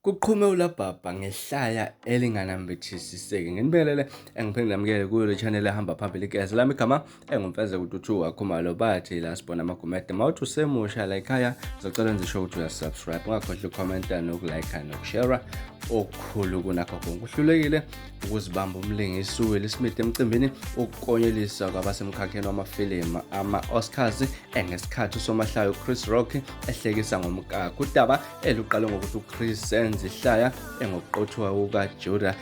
Kuqhume ulabhabha ngehlaya elinganambithisiseki. Nginibelele engiphinde namukele kuyo le channel ehamba phambili igeza lami igama enguMfezeko uTuthu Khumalo bathi la sibona amagumede. Mawuthi usemusha la ekhaya ngizocela wenze sure ukuthi uyasubscribe ungakhohlwa ukukhomenta nokulike nokushare okukhulu kunakho konke. Uhlulekile ukuzibamba umlingisi uWill Smith emcimbini ukukonyelisa kwabasemkhakheni wamafilimu ama-Oscars engesikhathi usomahlaya uChris Rock ehlekisa ngomkakhe. Udaba eluqale ngokuthi uChris enze ihlaya engokuqothuka kukaJudah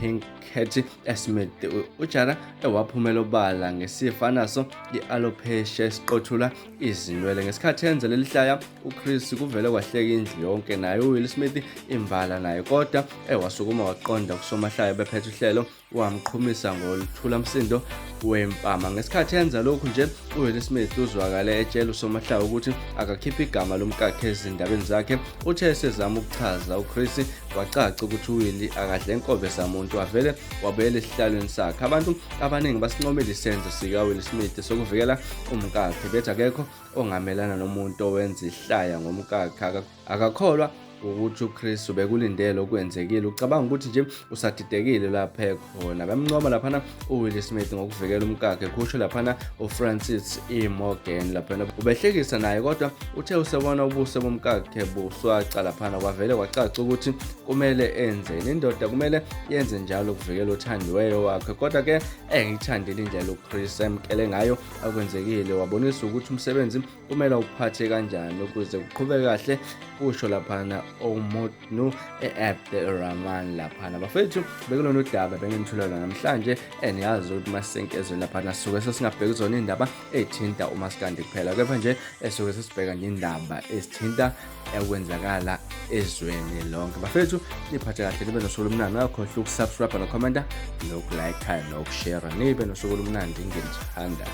Pinkett Smith. UJada ewaphumela obala ngesifo anaso i-alopecia esiqothula izinwele. Ngesikhathi enza leli hlaya uChris kuvele kwahleka indlu yonke naye uWill Smith imbala naye kodwa ewasukuma waqonda kusomahlaya bephethe uhlelo wamqhumisa ngoluthula msindo wempama. Ngesikhathi enza lokhu nje uWill Smith uzwakale etshela usomahlaya ukuthi akakhiphe igama lomkakhe ezindabeni zakhe. Uthe esezama ukuchaza uChris kwacaca ukuthi uWillie akadle nkobe samuntu wavele wabuyela esihlalweni sakhe. Abantu abaningi basincomile isenzo sikaWill Smith sokuvikela umkakhe bethi akekho ongamelana nomuntu owenza ihlaya ngomkakhe. Akakholwa ukuthi uChris ubekulindele okwenzekile ucabanga ukuthi nje usadidekile lapha ekhona bamncoma laphana uWill Smith ngokuvikela umkakhe kusho laphana uFrancis E Morgan laphana ubehlekisa naye kodwa uthe usebona ubuso bomkakhe buswaca laphana kwavele kwacaca ukuthi kumele enzeni indoda kumele yenze njalo ukuvikela othandiweyo wakhe kodwa ke engiyithandile indlela uChris emkele ngayo akwenzekile wabonisa ukuthi umsebenzi kumele uphathe kanjani ukuze kuqhubeke kahle kusho laphana omotnu e-Abderrahman laphana bafethu bekulona udaba benginithulela namhlanje eniyazi ukuthi masenkezweni laphana sisuke sesingabheki zona iy'ndaba ey'thinta umaskandi kuphela kepha nje esuke sesibheka nje indaba ezithinta ekwenzakala ezweni lonke bafethu niphathe kahle nibe nosuku olumnandi ungakhohlwa ukusubscribe nokhomenta nokulike nokushare nibe nosuku olumnandi nginithanda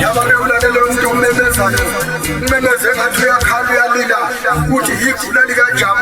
Yabake ulalela umuntu omemezayo umemeze ngathi uyakhala uyalila uthi yigula likajama.